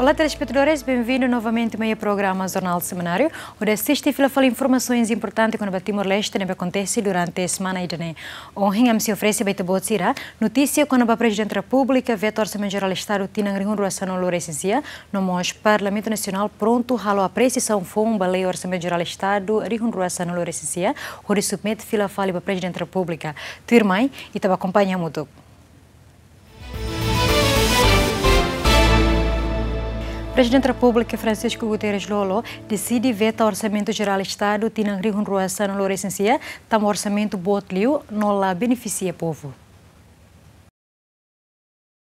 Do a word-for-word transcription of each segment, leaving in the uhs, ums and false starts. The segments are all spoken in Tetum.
Olá, telespetadores, benvindu novamente mai programa Jornál Semanáriu, hodi asiste fila fali informasaun importante kona-ba Timor-Leste ne'ebé akontese durante semana ida-ne'e. Ohin ami sei oferese ba ita-boot sira notísia kona-ba Prezidente Repúblika veta Orsamentu Jerál Estadu tinan rihun rua sanulu resin sia, no mós Parlamentu Nasionál prontu halo apresiasaun foun ba lei Orsamentu Jerál Estadu rihun rua sanulu resin sia, hodi submete fila fali ba Prezidente Repúblika. Tuirmai, ita bá akompaña hamutuk. Prezidente Repúblika Francisco Guterres Lú-Olo deside veta Orsamentu Jerál Estadu tinan rihun rua sanulu resin sia, tanba orsamentu boot liu no la benefisia povu.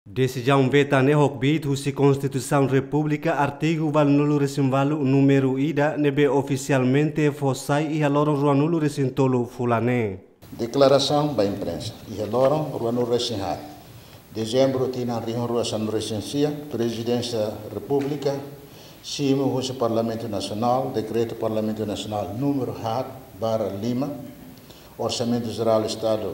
Desizaun veta ne'e ho kbiit husi Konstituisaun Repúblika, artigu ualunulu resin ualu, númeru ida, ne'ebé ofisialmente fó sai iha loron ruanulu resin tolu fulan ne'e. Deklarasaun ba imprensa. Iha loron ruanulu resin haat dezembru tinan rihun rua sanulu resin sia, Prezidénsia Repúblika simu husi Parlamentu Nasionál dekretu Parlamentu Nasionál númeru haat barra lima, Orsamentu Jerál Estadu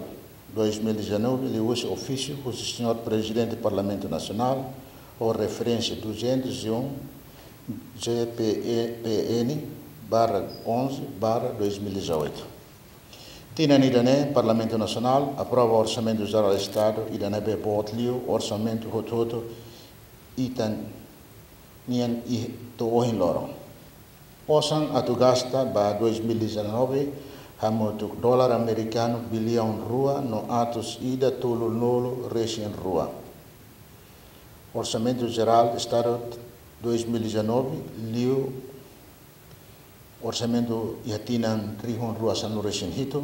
dois mil e dezanove, liuhusi ofísiu husi Señór Prezidente Parlamentu Nasionál, ho referénsia duzentos e um G P P N barra onze barra dois mil e dezoito. Tinan ida-ne'e, Parlamentu Nasionál aprova Orsamentu Jerál Estadu ida ne'ebé boot liu orsamentu hotu-hotu ita nian iha to'o ohin loron. Osan atu gasta ba dois mil e dezanove hamutuk dolar amerikanu biliaun rua no atus ida tolunulu resin rua. Orsamentu Jerál Estadu dois mil e dezanove, liu orsamentu iha tinan rihun rua sanulu resin hitu,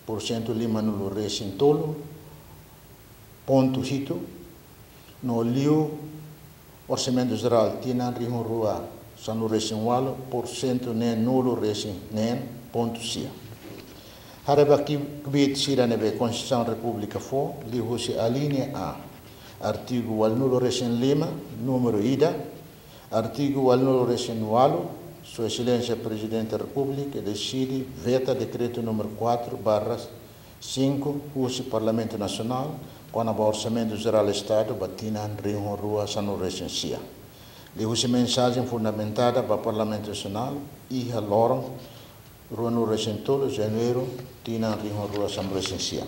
porsentu limanulu resin tolu pontu hitu, no liu Orsamentu Jerál tinan rihun rua sanulu resin ualu, porsentu neenulu resin neen pontu sia. Haree ba kbiit sira ne'ebé Konstituisaun Repúblika fó, liuhusi alínea A, artigu ualunulu resin lima, númeru ida, artigu ualunulu resin ualu, Sua Exelénsia Prezidente Repúblika deside veta dekretu númeru quatro barra cinco husi Parlamentu Nasionál kona-ba Orsamentu Jerál Estadu ba tinan rihun rua sanulu resin sia. Liuhusi mensajen fundamentada ba Parlamentu Nasionál iha loron ruanulu resin tolu Janeiru tinan rihun rua sanulu resin sia.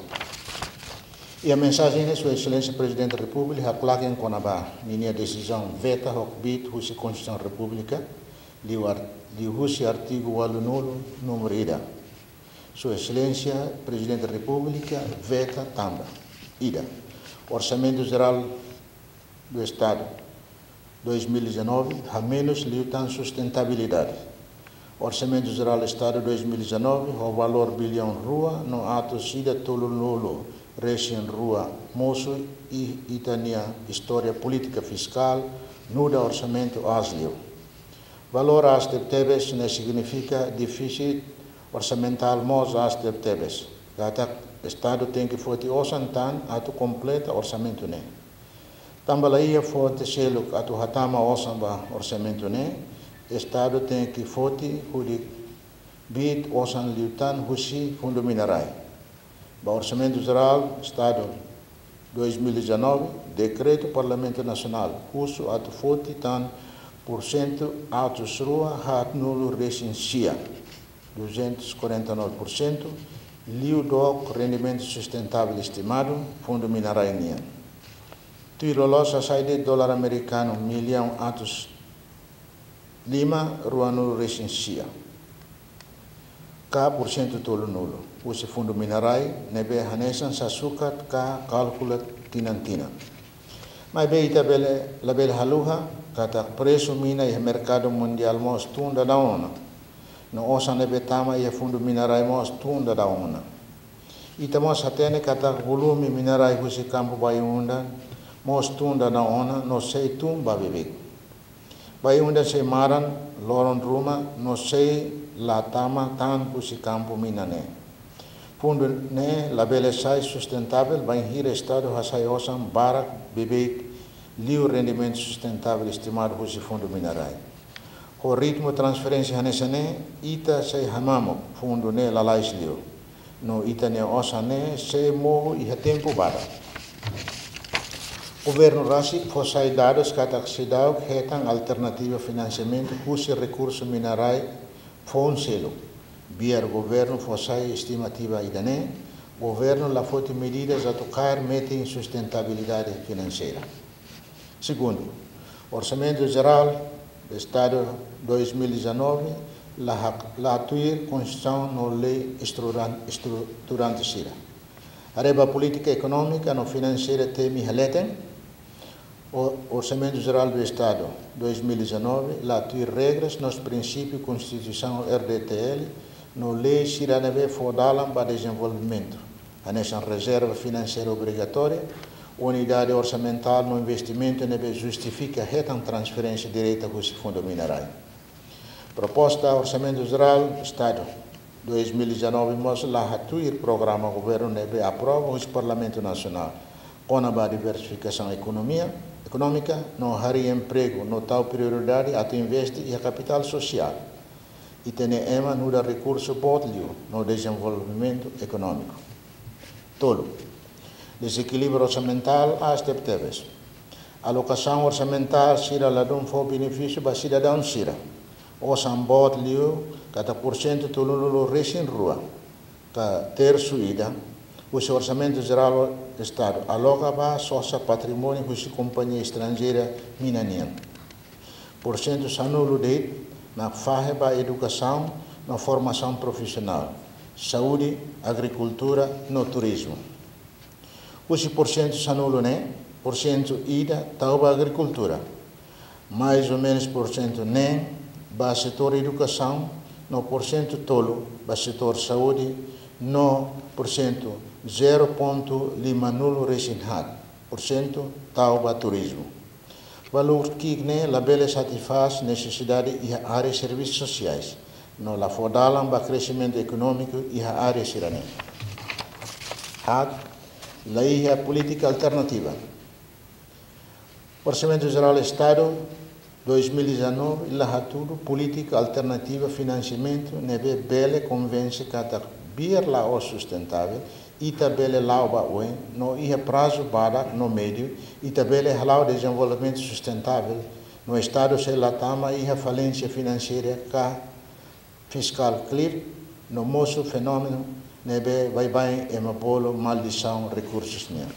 Iha mensajen ne'e Sua Exelénsia Prezidente Repúblika haklaken kona-ba ninia desizaun veta ho kbiit husi Konstituisaun Repúblika, liu ar-, liuhusi artigu ualunulu númeru ida. Sua Exelénsia Prezidente Repúblika veta tanba: ida, Orsamentu Jerál do Estadu dois mil e dezanove hamenus liután sustentabilidade. Orsamentu Jerál Estadu dois mil e dezanove ho valór biliaun rua no atus ida tolunulu resin rua mosu iha ita-nia istória polítika fiskál, nu'udar orsamentu aas liu. Valór aas tebetebes ne'e signifika defísit orsamentál mós aas tebetebes. Katak Estadu tenke foti osan tan atu kompleta orsamentu ne'e. Tanba la iha fonte seluk atu hatama osan ba orsamentu ne'e, Estadu tenke foti hodi kbiit osan liután husi Fundu Mina-Rai. Ba Orsamentu Jerál Estadu dois mil e dezanove, dekretu Parlamentu Nasionál husu atu foti tan porsentu atus rua haatnulu resin sia, duzentos e quarenta e nove por cento, liu dook rendimentu sustentavel estimadu Fundu Mina-Rai nian. Tuir loloos hasai de'it dolar amerikanu millaun atus lima ruanulu resin sia, ka porsentu tolunulu, husi Fundu Mina-Rai, ne'ebé hanesan sasukat ka kalkula tinan-tinan. Maibé ita bele, labele haluha katak presu mina iha merkadu mundiál mós tun daudaun ona, no osan ne'ebé tama iha Fundu Mina-Rai mós tun daudaun ona. Ita mós hatene katak volume mina-rai husi kampu Bayu-Undan mós tun daudaun ona no sei tun ba beibeik. Bayu-Undan sei maran loron ruma no sei la tama tan husi kampu mina ne'e. Fundu ne'e labele sai sustentavel bainhira Estadu hasai osan barak beibeik liu rendimentu sustentavel estimadu husi Fundu Mina-Rai. Ho ritmu transferénsia hanesan ne'e, ita sei hamamuk fundu ne'e lalais liu, no ita-nia osan ne'e sei mohu iha tempu badak. Governu rasik fó sai dadus katak seidauk hetan alternativa finansiamentu husi rekursu mina-rai foun seluk. Biar governu fó sai estimativa ida-ne'e, governu la foti medidas atu kaer metin sustentabilidade finanseira. Segundu, Orsamentu Jerál Estadu dois mil e dezanove la hak-, la tuir Konstituisaun no lei estruran-, estruturante sira. Haree ba polítika ekonómika no finanseira temi iha leten, o Orsamentu Jerál do Estadu dois mil e dezanove la tuir regras no prinsípiu Konstituisaun R D T L no lei sira ne'ebé fó dalan ba dezenvolvimentu, hanesan rezerva finanseira obrigatória, unidade orsamentál no investimentu ne'ebé justifika hetan transferénsia direta husi Fundu Mina-rai. Proposta Orsamentu Jerál Estadu dois mil e dezanove mós la tuir programa governu ne'ebé aprova husi Parlamentu Nasionál kona-ba diversifikasaun ekonomia, ekonómika, no harii empregu, no tau prioridade atu investe iha kapitál sosiál. Ita-nia ema nu'udar rekursu boot liu no dezenvolvimentu ekonómiku. Tolu, dezekilíbriu orsamentál aas tebetebes. Alokasaun orsamentál sira ladún fó benefísiu ba sidadaun sira. Osan boot liu katak porsentu tolunulu-resin-rua, ka tersu ida, husi Orsamentu Jerál Estadu aloka ba sosa patrimóniu husi kompañia estranjeira mina nian. Porsentu sanulu de'it mak fahe ba edukasaun no formasaun profisionál, saúde, agrikultura no turizmu. Husi porsentu sanulu ne'e, porsentu ida tau ba agrikultura, mais ou menus porsentu neen ba setór edukasaun, no porsentu tolu ba setór saúde, no porsentu zero pontu limanulu-resin-haat porsentu tau ba turizmu. Valór ki'ik ne'e labele satisfás nesesidade iha área servisus sosiais, no la fó dalan ba kresimentu ekonómiku iha área sira-ne'e. Haat, la iha polítika alternativa. Orsamentu Jerál Estadu dois mil e dezanove la hatudu polítika alternativa finansiamentu ne'ebé bele konvense katak biar la'ós sustentável, ita bele la'o ba oin, no iha prazu badak no médiu, ita bele hala'o dezenvolvimentu sustentável, no Estadu sei la tama iha falénsia finanseira ka fiskál klir, no mosu fenómenu ne'ebé baibain ema bolu maldisaun rekursus nian.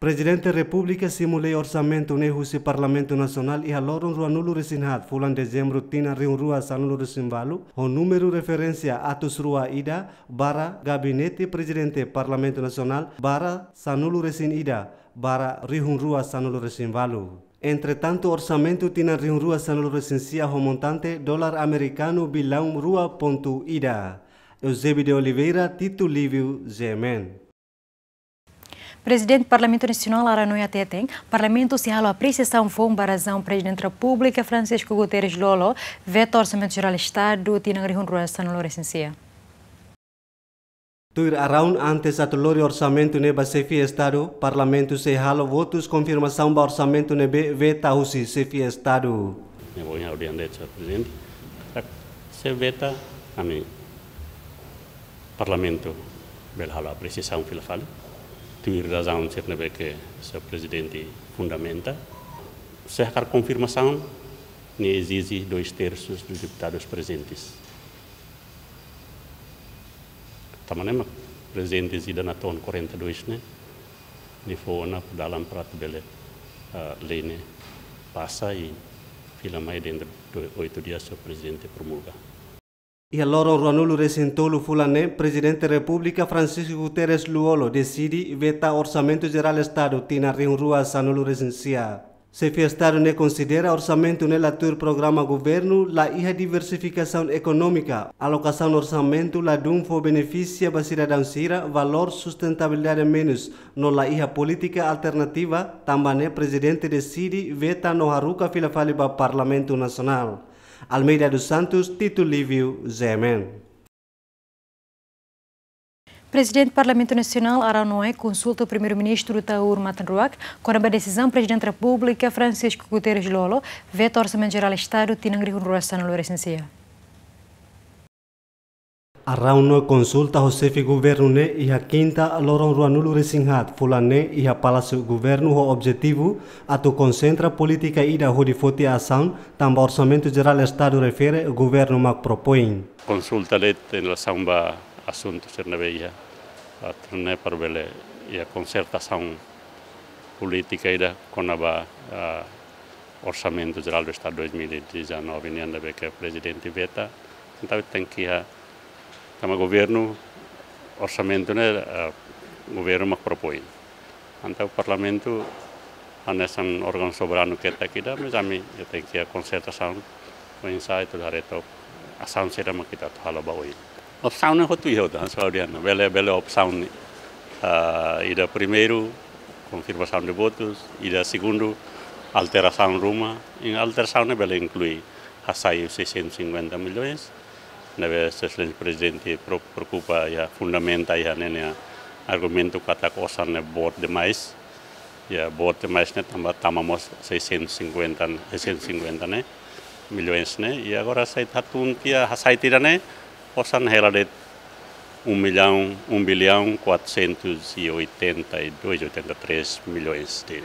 Prezidente Repúblika simu lei orsamentu ne'e husi Parlamentu Nasionál iha loron ruanulu-resin-haat fulan Dezembru tinan rihun rua sanulu-resin-ualu, ho númeru referénsia atus rua ida barra Gabinete Prezidente Parlamentu Nasionál barra sanulu-resin-ida barra rihun rua sanulu-resin-ualu. Entretantu, orsamentu tinan rihun rua sanulu-resin-sia ho montante dolar amerikanu bilaun rua pontu ida. Eusébio de Oliveira, Tito Livio, G M N. Prezidente Parlamentu Nasionál Ara Noé hateten, Parlamentu sei halo apresiasaun foun ba razaun Prezidente Repúblika Francisco Guterres Lú-Olo veta Orsamentu Jerál Estadu tinan rihun rua sanulu-resin-sia. Tuir Araun, antes atu lori orsamentu ne'e ba Xefia Estadu, Parlamentu sei halo votus konfirmasaun ba orsamentu ne'ebé veta husi Xefia Estadu. Ne'e bom, audiente, señór Prezidente. Tak, se veta, ami Parlamentu bele halo apresiasaun fila fali. Tuir razaun sira ne'ebé ke señór Prezidente fundamenta. Se hakarak konfirmasaun, ne'e ezije dois terços dos deputados presentes. Tanba ne'e mak Prezidente ida natoon quarenta e dois ne'e, nia fó ona dalan para atu bele, ah, lei ne'e pasa i fila mai dentro de oito dias señór Prezidente promulga. Iha loron ruanulu-resin-tolu fulan ne'e, Prezidente Repúblika Francisco Guterres Lú-Olo deside veta Orsamentu Jerál Estadu tinan rihun rua sanulu-resin-sia. Xefia Estadu ne'e konsidera orsamentu ne'e la tuir programa governu, la iha diversifikasaun ekonómika, alokasaun orsamentu ladún fó benefísiu ba sidadaun sira, valór sustentabilidade menus, no la iha polítika alternativa, tanba ne'e Prezidente deside veta no haruka fila fali ba Parlamentu Nasionál. Almeida dos Santos, Tito Livio, G M N. Prezidente Parlamentu Nasionál Ara Noé konsulta Primeiru-Ministru Taur Matan Ruak kona-ba desizaun Prezidente Repúblika Francisco Guterres Lú-Olo veta Orsamentu Jerál Estadu tinan rihun rua sanulu-resin-sia. Araun Noe konsulta ho xefe governu ne'e iha kinta loron ruanulu-resin-haat fulan ne'e iha Palásiu Governu ho objetivu atu konsentra polítika ida hodi foti asaun tanba Orsamentu Jerál Estadu refere governu mak propoin. Konsulta de'it em relasaun ba asuntu sira ne'ebé iha, atu nune'e para bele iha konsertasaun polítika ida kona-ba, ah, Orsamentu Jerál do Estadu dois mil e dezanove nian ne'ebé ke Prezidente veta. Entaun tenke iha, tanba governu, orsamentu ne'e, ah, governu mak propoin. Entaun Parlamentu hanesan órgaun soberanu ketak ida, mas ami tenke iha konsertasaun, oinsá atu haree took asaun saida mak ita atu halo ba oin. Opsaun ne'e hotu iha, entaun, saúde, bele, bele opsaun, ah, ida primeiru, konfirmasaun de votus, ida segundu, alterasaun ruma, i alterasaun ne'e bele inklui hasai seiscentos e cinquenta milhões, ne'ebé Sua Exelénsia Prezidente pro-, preokupa iha fundamenta iha ne'e nia argumentu katak osan ne'e boot demais, iha boot demais ne'e tanba tama mós seiscentos e cinquenta, seiscentos e cinquenta ne'e, milhões ne'e, i agora sai hatun tiha, hasai tiha ne'e, osan hela de'it um milhão, um bilhão quatrocentos e oitenta e dois, oitenta e três milhões de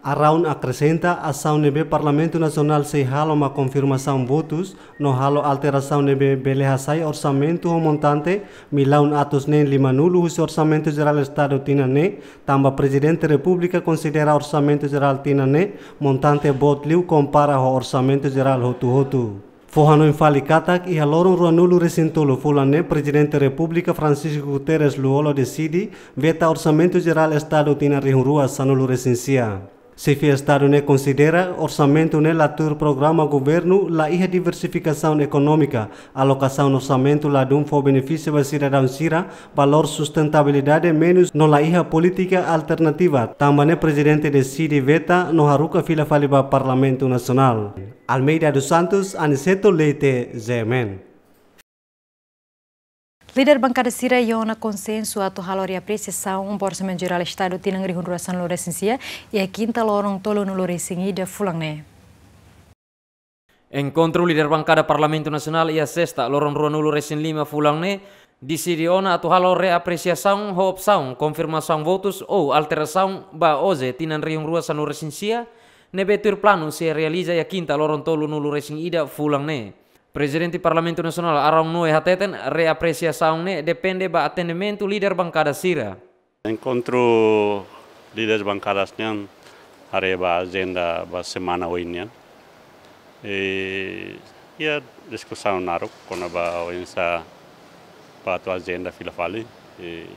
Araun akresenta, asaun ne'ebé Parlamentu Nasionál sei halo mak konfirmasaun votus, no halo alterasaun ne'ebé bele hasai orsamentu ho montante millaun atus neen limanulu husi Orsamentu Jerál Estadu tinan ne'e, tanba Prezidente Repúblika konsidera Orsamentu Jerál tinan ne'e montante boot liu kompara ho Orsamentu Jerál hotu-hotu. Fó hanoin fali katak, iha loron ruanulu-resin-tolu fulan ne'e Prezidente Repúblika Francisco Guterres Lú-Olo deside veta Orsamentu Jerál Estadu tinan rihun rua sanulu-resin-sia. Xefe Estadu ne'e konsidera orsamentu ne'e la tuir programa governu, la iha diversifikasaun ekonómika, alokasaun orsamentu ladún fó benefísiu ba sidadaun sira, valór sustentabilidade menus no la iha polítika alternativa, tanba ne'e Prezidente deside veta no haruka fila fali ba Parlamentu Nasionál. Almeida dos Santos, Aniceto Leite, G M N. Líder bankada sira iha ona konsensu atu halo reapresiasaun ba Orsamentu Jerál Estadu tinan rihun rua sanulu-resin-sia, iha kinta loron tolunulu-resin-ida fulan ne'e. Enkontru líder bankada Parlamentu Nasionál iha sesta loron ruanulu-resin-lima fulan ne'e deside ona atu halo reapresiasaun ho opsaun konfirmasaun votus ou alterasaun ba OJE tinan rihun rua sanulu-resin-sia, ne'ebé tuir planu sei realiza iha kinta loron tolunulu-resin-ida fulan ne'e. Prezidente Parlamentu Nasionál Araun Noe hateten, reapresiasaun ne'e depende ba atendimentu líder bankada sira. Enkontru líderes bankadas nian haree ba ajenda ba semana oin nian. I iha diskusaun naruk kona-ba oinsá ba atu ajenda fila fali. I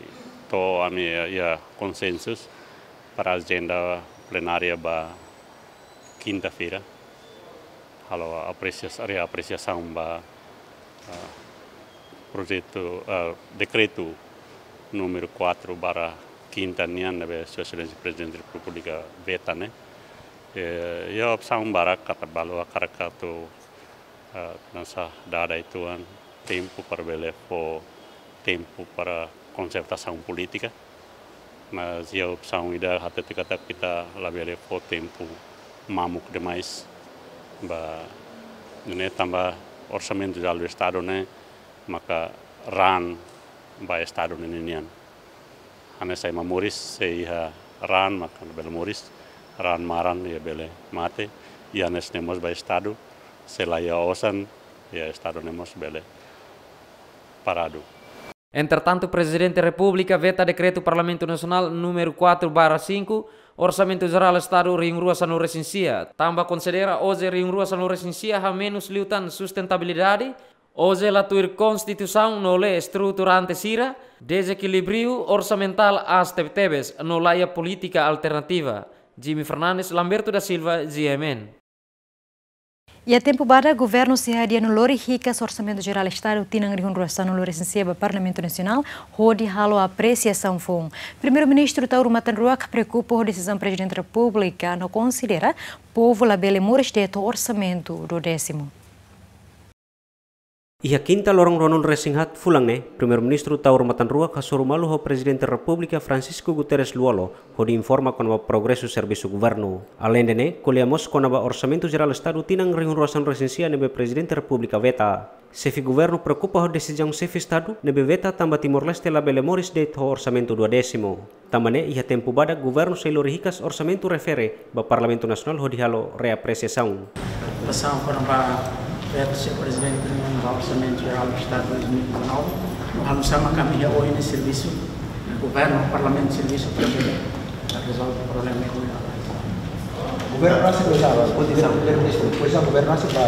to'o ami iha konsensus para ajenda plenária ba kinta-feira. Halo apresias-, reapresiasaun ba, ah, projetu, ah, dekretu númeru quatro barra kinta nian ne'ebé Sua Exelénsia Prezidente Repúblika veta ne'e. Eh, iha opsaun barak, katak balu hakarak atu, ah, hanesan dada uitoan tempu para bele fó tempu para konsertasaun polítika. Mas iha opsaun ida hatete katak ita labele fó tempu mamuk demais. Ba, ne'e tanba Orsamentu Jerál do Estadu ne'e maka raan ba Estadu ne'e ninian. Hanesan ema moris sei iha raan maka bele moris, raan maran iha bele mate, i hanesan ne'e mós ba Estadu, se la iha osan, iha Estadu ne'e mós bele paradu. Entretantu, Prezidente Repúblika veta dekretu Parlamentu Nasionál númeru quatro barra cinco, Orsamentu Jerál Estadu rihun rua sanulu-resin-sia, tanba konsidera OJE rihun rua sanulu-resin-sia hamenus liután sustentabilidade, OJE la tuir Konstituisaun no lei estruturante sira, dezekilíbriu orsamentál aas tebetebes, no la iha polítika alternativa. Jimmy Fernandes, Lamberto da Silva, G M N. Iha tempu badak, governu sei hadi'a no lori hikas Orsamentu Jerál Estadu tinan rihun rua sanulu-resin-sia ba Parlamentu Nasionál, hodi halo apresiasaun foun. Primeiru-Ministru Taur Matan Ruak preokupa ho desizaun Prezidente Repúblika no konsidera povu labele moris de'it ho orsamentu duodésimu. Iha Kinta loron ruanulu-resin-haat fulan ne'e, Primeiru-Ministru Taur Matan Ruak hasoru malu ho Prezidente Repúblika Francisco Guterres Lú-Olo, hodi informa kona-ba progresu servisu governu. Aleinde ne'e, ko'alia mós kona-ba Orsamentu Jerál Estadu tinan rihun rua sanulu-resin-sia ne'ebé Prezidente Repúblika veta. Xefe governu preokupa ho desizaun xefe Estadu ne'ebé veta tanba Timor-Leste labele moris de'it ho orsamentu dua désimu. Tanba ne'e iha tempu badak governu sei lori hikas orsamentu refere ba Parlamentu Nasionál hodi halo reapresiasaun. Preokupasaun kona-ba veta husi Prezidente Repúblika ba Orsamentu Jerál Estadu dois mil e dezanove. Halo sama kami iha oin ne'e servisu, governu, Parlamentu servisu para rezolve problema ekonomia. Governu rasik, pois, ah, pois, ah, governu rasik ba,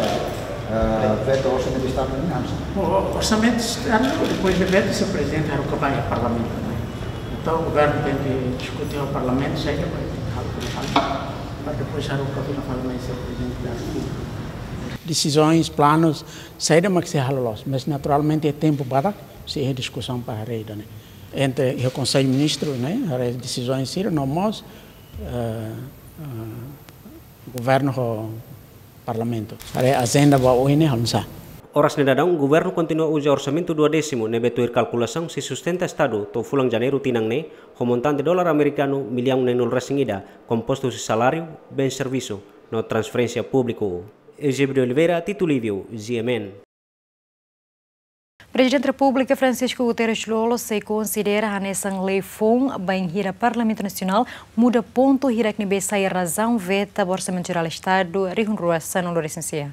ah, veta Orsamentu Estadu ne'e, ah, o-, Orsamentu Estadu, depois de veta, se Prezidente haruka ba iha Parlamentu, ne'e. Entaun, governu tenke diskute ho Parlamentu, saida mak halo, para depois haruka fila fali mai iha Prezidente da Repúblika. Desizaun, planus, saida mak sei halo loos, mas naturalmente iha tempu badak sei iha diskusaun para haree ida-ne'e entre iha Konsellu Ministru, ne'e, haree desizaun sira, no mós, eh, eh, governu ho Parlamentu. Haree ajenda ba oin ne'e oinsá. Oras ne'e daudaun, governu kontinua uza orsamentu dua désimu ne'ebé tuir kalkulasaun sei sustenta Estadu to'o fulan Janeiru tinan ne'e, ho montante dolar amerikanu millaun neenulu-resin-ida, kompostu husi saláriu, bens servisu, no transferénsia públiku. Eusébio de Oliveira, Tito Lívio, G M N. Prezidente Repúblika Francisco Guterres Lú-Olo sei konsidera hanesan lei foun bainhira Parlamentu Nasionál muda pontu hirak ne'ebé sai razaun veta ba Orsamentu Jerál Estadu rihun rua sanulu-resin-sia.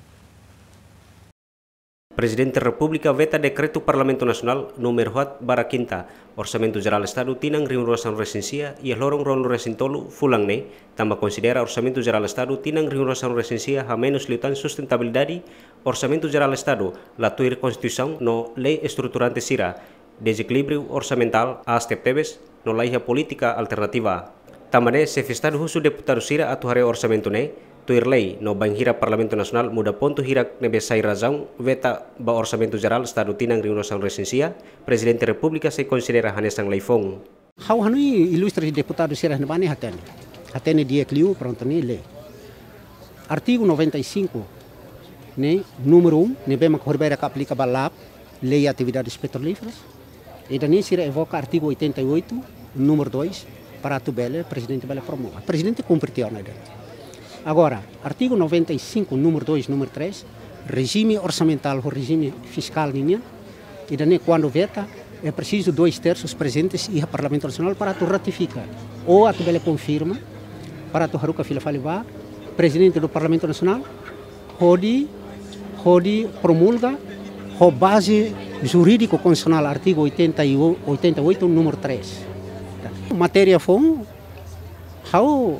Prezidente Repúblika veta dekretu Parlamentu Nasionál númeru haat barra kinta, Orsamentu Jerál Estadu tinan rihun rua sanulu-resin-sia iha loron ruanulu-resin-tolu fulan ne'e, tanba konsidera Orsamentu Jerál Estadu tinan rihun rua sanulu-resin-sia hamenus liután sustentabilidade, Orsamentu Jerál Estadu la tuir Konstituisaun no lei estruturante sira, dezekilíbriu orsamentál aas tebetebes, no laiha polítika alternativa. Tanba ne'e, Xefe Estadu husu deputadu sira atu haree orsamentu ne'e tuir lei, no bainhira Parlamentu Nasionál muda pontu hirak ne'ebé sai razaun veta ba Orsamentu Jerál Estadu tinan rihun rua sanulu-resin-sia, Prezidente Repúblika sei konsidera hanesan lei foun. Ha'u hanoin ilustre deputadu sira ne'ebá ne'e hatene. Hatene di'ak liu, prontu, ne'e lee. Artigu noventa e cinco, ne'e, númeru um, ne'ebé mak horibainhira ka aplika ba LAP, Lei Atividades Petrolíferas. Ida-ne'e sira evoka artigu oitenta e oito, númeru dois, para atu bele, Prezidente bele promulga. Prezidente kumpre tiha ona ida. Agora, artigu noventa e cinco, númeru dois, númeru três, rejime orsamentál ho rejime fiskál ninian, ida-ne'e kuandu veta, é preciso dois terços prezentes iha Parlamentu Nasionál para atu ratifika, ou atu bele konfirma, para atu haruka fila fali ba Prezidente do Parlamentu Nasionál, hodi, hodi promulga, ho baze jurídiku konstitusionál artigu oitenta e oito, númeru três. Matéria foun, ha'u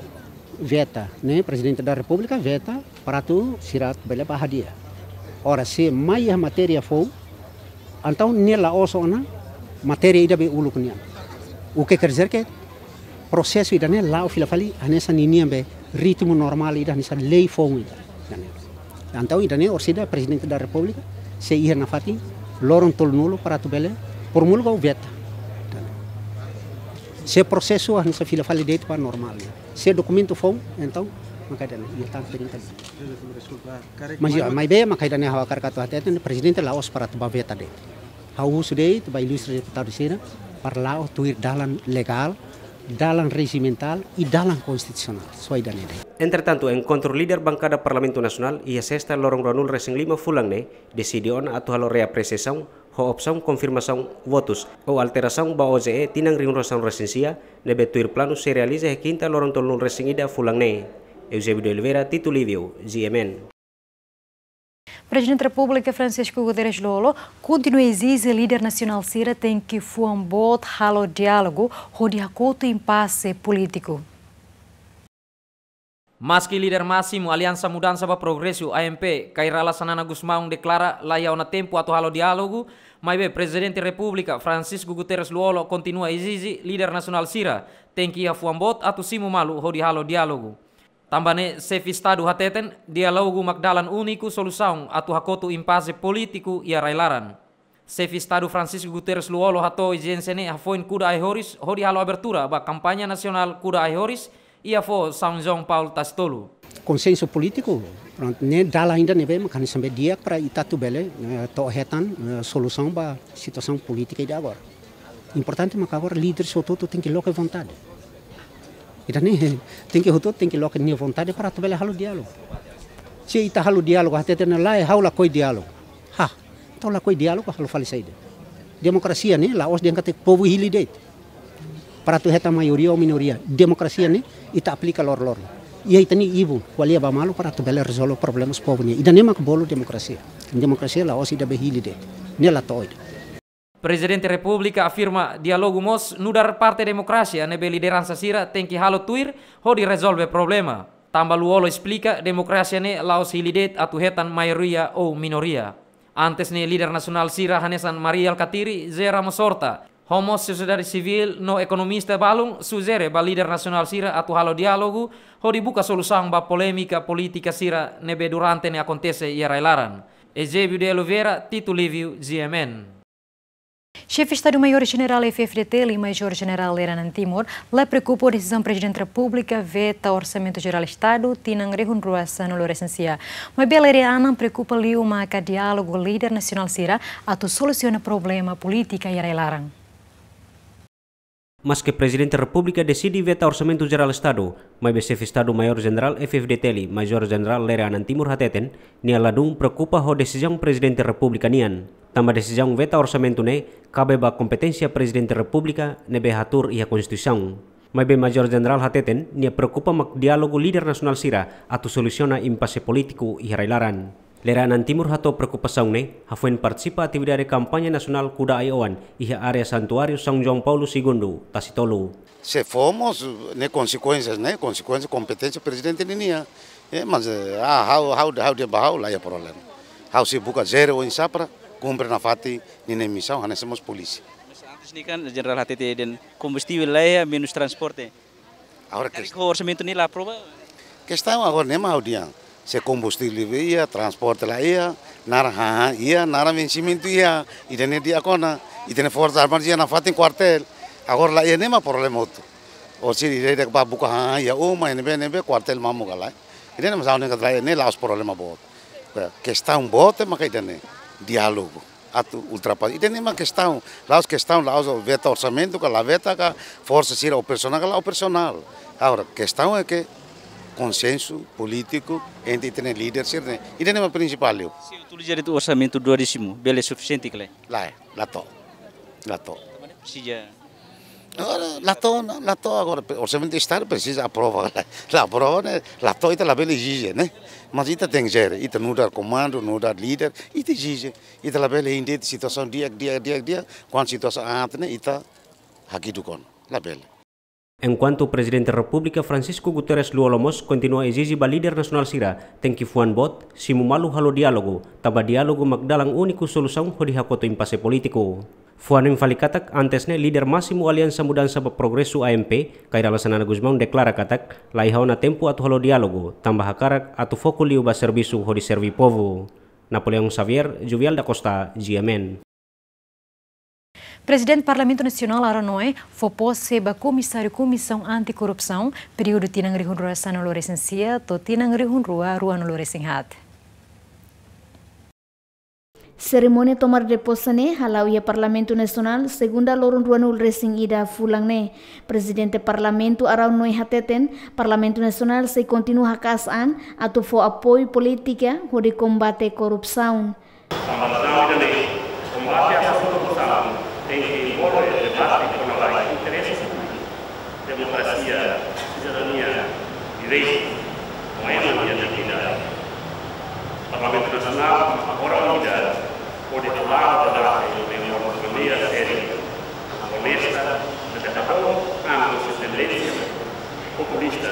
veta, ne'e, Prezidente da Repúblika veta, para atu sira bele bá hadi'a. Ora, se mai iha matéria foun, entaun ne'e la'ós ona matéria ida be uluk nian. O que quer dizer que prosesu ida-ne'e la'o fila fali hanesan ninian be ritmu normál ida hanesan lei foun ida. Entaun ida-ne'e orsida Prezidente da Repúblika sei iha nafatin loron tolunulu para atu bele promulga ou veta. Se prosesu hanesan fila fali de'it ba normál. Se dokumentu foun, entaun, maka ida-ne'e, iha tan trinta dias. Mas, maibé, maka ida-ne'e ha'u hakarak atu hateten, Prezidente la'ós para atu bá veta de'it. Ha'u husu de'it ba ilustre deputadu sira, para la'o tuir dalan legál, dalan rejimentál i dalan konstitusionál. Só ida-ne'e de'it. Entretantu, enkontru líder bankada Parlamentu Nasionál iha Sesta loron ruanulu-resin-lima fulan ne'e, deside ona atu halo reapresiasaun ho opsaun konfirmasaun votus ou alterasaun ba O J E tinan rihun rua sanulu-resin-sia, ne'ebé tuir planu sei realiza iha Kinta loron tolunulu-resin-ida fulan ne'e. Eusébio de Oliveira, Tito Lívio, G M N. Prezidente Repúblika Francisco Guterres Lú-Olo kontinua ezije líder nasionál sira tenke fuan boot halo diálogu hodi hakotu impase polítiku. Maski líder másimu Aliansa Mudansa ba Progresu, A M P, Kay Rala Xanana Gusmão deklara laiha ona tempu atu halo diálogu, maibé Prezidente Repúblika Francisco Guterres Lú-Olo kontinua ezije líder nasionál sira tenke iha fuan boot atu simu malu hodi halo diálogu. Tanba ne'e, Xefe Estadu hateten, diálogu mak dalan úniku solusaun atu hakotu impase polítiku iha rai-laran. Xefe Estadu Francisco Guterres Lú-Olo hato'o ezijénsia ne'e hafoin kuda ai-horis hodi halo abertura ba kampaña nasionál kuda ai-horis iha foho São João Paulo Tasitolu. Konsensu polítiku, prontu, ne'e dalan ida ne'ebé mak hanesan be di'ak para ita atu bele, eh, to'o hetan, eh, solusaun ba situasaun polítika ida agora. Importante mak agora líder hotu-hotu tenke loke vontade. Ita-nia, tenke hotu-hotu tenke loke nia vontade para atu bele halo diálogu. Se ita halo diálogu, hatete ona lae, ha'u lakohi diálogu. Ha, entaun lakohi diálogu, halo fali saida? Demokrasia ne'e la'ós dehan katak povu hili de'it para atu hetan maioria ou minoria. Demokrasia ne'e ita aplika loroloron. Iha ita-nia ibun, ko'alia ba malu para atu bele rezolve problemas povu nian. Ida-ne'e mak bolu demokrasia. Demokrasia la'ós ida be hili de'it. Ne'e la to'o ida. Prezidente Repúblika afirma diálogu mós nu'udar parte demokrasia ne'ebé lideransa sira tenke halo tuir hodi rezolve problema. Tanba Lú-Olo esplika demokrasia ne'e la'ós hili de'it atu hetan maioria ou minoria. Antes ne'e líder nasionál sira hanesan Mari Alkatiri, José Ramos Horta, ho mós sosiedade sivíl no ekonomista balun sujere ba líder nasionál sira atu halo diálogu hodi buka solusaun ba polémika polítika sira ne'ebé durante ne'e akontese iha rai-laran. Eusébio de Oliveira, Tito Lívio, G M N. Xefe Estadu-Maiór Jenerál F F D T L, Majór Jenerál Lere Anan Timur, la preokupa ho desizaun Prezidente Repúblika veta Orsamentu Jerál Estadu tinan rihun rua sanulu-resin-sia. Maibé Lere Anan preokupa liu maka diálogu líder nasionál sira atu solusiona problema polítika iha rai-laran. Maske Prezidente Repúblika deside veta Orsamentu Jerál Estadu, maibé Xefe Estadu-Maiór Jenerál F F D T L, Majór Jenerál Lere Anan Timur hateten, nia ladún preokupa ho desizaun Prezidente Repúblika nian. Tanba desizaun veta orsamentu ne'e kabe ba kompeténsia Prezidente Repúblika ne'ebé hatuur iha Konstituisaun. Maibé Majór Jenerál hateten, nia preokupa mak diálogu líder nasionál sira atu solusiona impase polítiku iha rai-laran. Lere Anan Timur hato'o preokupasaun ne'e hafoin partisipa atividade kampaña nasionál Kuda Ai-Oan iha área Santuáriu São João Paulo Segundo, Tasitolu. Se fó mós ne'e konsekuénsias, ne'e konsekuénsia kompeténsia Prezidente ninian. Eh, mas, eh, ah, ha'u, ha'u, ha'u dehan ba ha'u la iha problema. Ha'u sei buka jere oinsá para kumpre nafatin ninia misaun hanesan mós polísia. Mas antes ne'e kan Jenerál hatete dehan kombustivel la iha, menus transporte. Agora karik kes- ho orsamentu ne'e la aprova? Kestaun agora ne'e mak ha'u dehan. Se kombustivel iha, transporte la iha, naran hahán iha, naran vensimentu iha, ida-ne'e di'ak ona, ita-nia Forsas Armadas iha nafatin kuartél. Agora la iha ne'e mak problema hotu. Ou se ida-idak bá buka hahán iha uma, ne'ebé, ne'ebé, kuartél mamuk ka lae. Ida-ne'e mak ha'u dehan katak la iha ne'e la'ós problema boot. Kestaun boot maka ida-ne'e, diálogu. Atu ultrapasa. Ida-ne'e mak kestaun. La'ós kestaun, la'ós veta orsamentu ka la veta ka, forsa sira operasionál ka la operasionál. Agora, kestaun é ke konsensu polítiku entre ita-nia líder sira-ne'e. Ida-ne'e mak prinsipál liu. Se utiliza direitu orsamentu dua désimu, bele sufisiente ka lae? Lae, la to'o. La to'o. Presiza. Agora, la to'o, la to'o agora, orsamentu Estadu presiza aprova, la, la aprova ne'e, la to'o ita labele ezije, ne'e? Mas ita tenke jere, ita nu'udar komandu, nu'udar líder, ita ezije, ita labele hein de'it situasaun di'ak, di'ak, di'ak, di'ak, kuandu situasaun aat ne'e, ita hakiduk ona, labele. Enkuantu Prezidente Repúblika Francisco Guterres Lú-Olo mós kontinua ezije ba líder nasionál sira, tenke fuan boot, simu malu halo diálogu, tanba diálogu mak dalan úniku solusaun hodi hakotu impase polítiku. Fó hanoin fali katak, antes ne'e líder másimu Aliansa Mudansa ba Progresu, A M P, Kay Rala Xanana Gusmão deklara katak, la iha ona tempu atu halo diálogu, tanba hakarak atu foku liu ba servisu hodi serve povu. Napoleão Xavier, Juvial da Costa, G M N. Prezidente Parlamentu Nasionál Araun Noé fó pose ba Komisáriu Komisaun Anti-Korrupsaun, períodu tinan rihun rua sanulu-resin-sia to'o tinan rihun rua ruanulu-resin-haat. Serimónia tomada de pose ne'e hala'o iha Parlamentu Nasionál, segunda loron ruanulu-resin-ida fulan ne'e. Prezidente Parlamentu Araun Noé hateten, Parlamentu Nasionál sei kontinua haka'as an atu fó apoiu polítika hodi kombate korrupsaun. Tanba razaun ida-ne'e, kombate asaun korrupsaun tenke envolve debate kona-ba interese públiku, demokrasia, sidadania, direitu, no ema nia dignidade. Parlamentu Nasionál, agora unida, pode hala'o debate de uma maneira séria, onesta, ne'ebé hahú an husi tendénsia populista,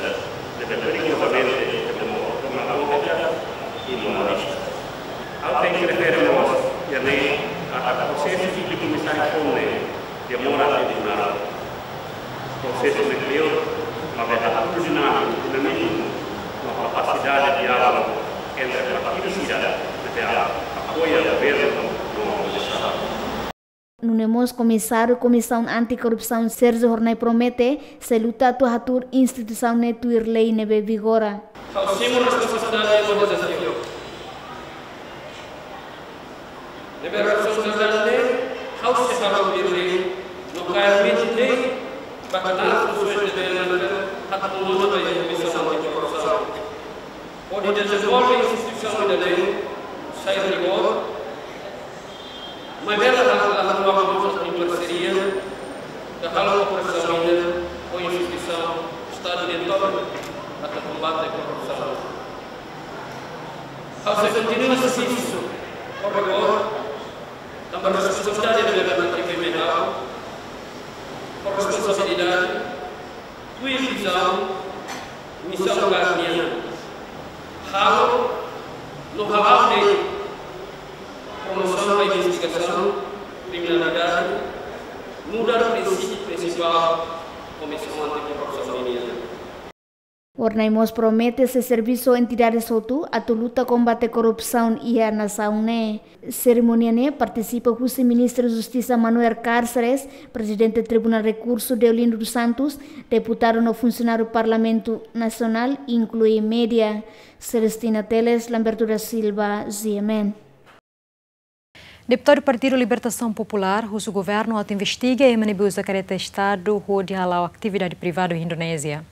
ne'ebé perigozamente demo-, demagógika i moralista. Ha'u tenke refere mós iha ne'e katak prosesu públiku komisáriu foun ne'e demora tempu naruk. Prosesu ne'e kleur, maibé hatudu dinámiku, dinamizmu, no kapasidade diálogu entre partidu sira ne'ebé apoia governu no opozisão. Nune'e Mós Komisáriu Komisaun Anti-Korrupsaun Sérgio Hornai promete sei luta atu hatuur instituisaun ne'e tuir lei ne'ebé vigora. Ha'u simu responsabilidade no dezafiu ne'ebé responsabilidade ne'e ha'u sei halo tuir lei no kaer miti lei ba knaar funsaun ne'ebé hatuur ona ba Komisaun Anti-Korrupsaun hodi dezenvolve instituisaun ida-ne'e sai rigór, maibé la, la, la, la, em parseria, ka halo kooperasaun ida ho instituisaun Estadu nian tomak atu kombate korrupsaun. Ha'u sei kontinua servisu ho rigór, tanba responsabilidade ne'ebé atribui mai ha'u, ho responsabilidade, tuir vizaun, misaun kaer nian. Halo no hala'o de'it promosaun ba investigasaun kriminalidade, nu'udar prinsípiu prinsipál Komisaun Anti-Korrupsaun nian. Hornai mós promete sei servisu ho entidades hotu atu luta kombate korrupsaun iha nasaun ne'e. Serimónia ne'e partisipa husi Ministru Justisa Manuel Cárceres, Prezidente Tribunál Rekursu Deolindo dos Santos, deputadu no funsionáriu Parlamentu Nasionál, inklui média. Celestina Teles, Lamberto da Silva, G M N. Deputadu Partidu Libertasaun Populár husu governu atu investiga ema ne'ebé uza kareta Estadu hodi hala'o atividade privadu iha Indonézia.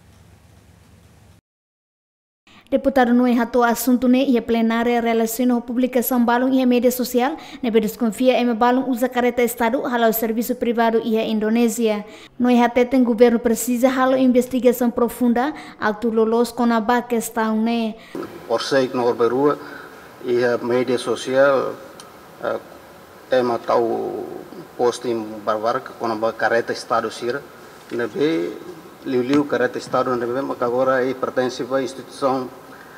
Deputadu Noé hato'o asuntu ne'e iha plenária relasiona ho publikasaun balun iha média sosiál ne'ebé deskonfia ema balun uza kareta Estadu hala'o servisu privadu iha Indonézia. Noé hateten governu presiza halo investigasaun profunda atu loloos kona-ba kestaun ne'e. Porsei no orberua iha média sosiál, eh, ema tau posting barbarak kona-ba kareta Estadu sira, ne'ebé liuliu kareta Estadu ne'ebé maka agora pertense ba instituisaun,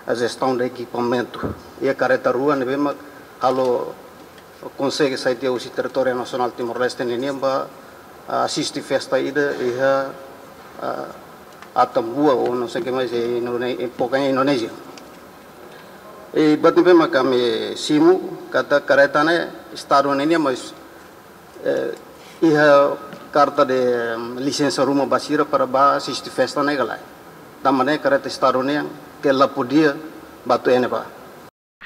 a jestaun de ekipamentu. I kareta rua ne'ebé mak halo konsege sai tiha husi territóriu nasionál Timor-Leste ninian ba, ah, asiste festa ida iha, ah, Atambua ou não sei o que mais, em Indone-, em, pokoknya Indonézia. I buat ne'ebé maka ami simu katak kareta ne'e Estadu ninian, mas, eh, iha karta de, mm, lisensa ruma ba sira para ba asiste festa ne'e ka lae. Tanba ne'e kareta Estadu nian ke la podia ba to'o iha ne'ebá.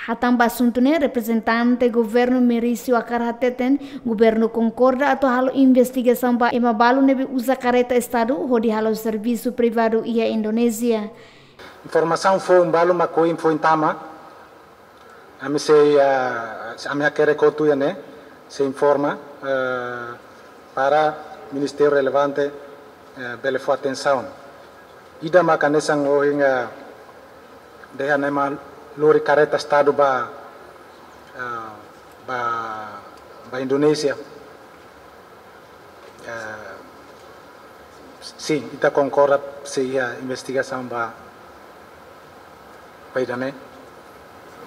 Hatán ba asuntu ne'e, reprezentante governu Merício Acar hateten, governu konkorda atu halo investigasaun ba ema balu ne'ebé uza kareta Estadu hodi halo servisu privadu iha Indonézia. Informasaun foun balu mak ohin foin tama, ami sei, ah, ami hakerek hotu iha ne'e, sei informa, eh, para ministériu relevante, eh, bele fó atensaun. Ida mak hanesan ohin, eh, dehan ema lori kareta Estadu ba, eh, ba, ba Indonézia. Eh, sin, ita konkorda sei iha investigasaun ba, ba ida-ne'e.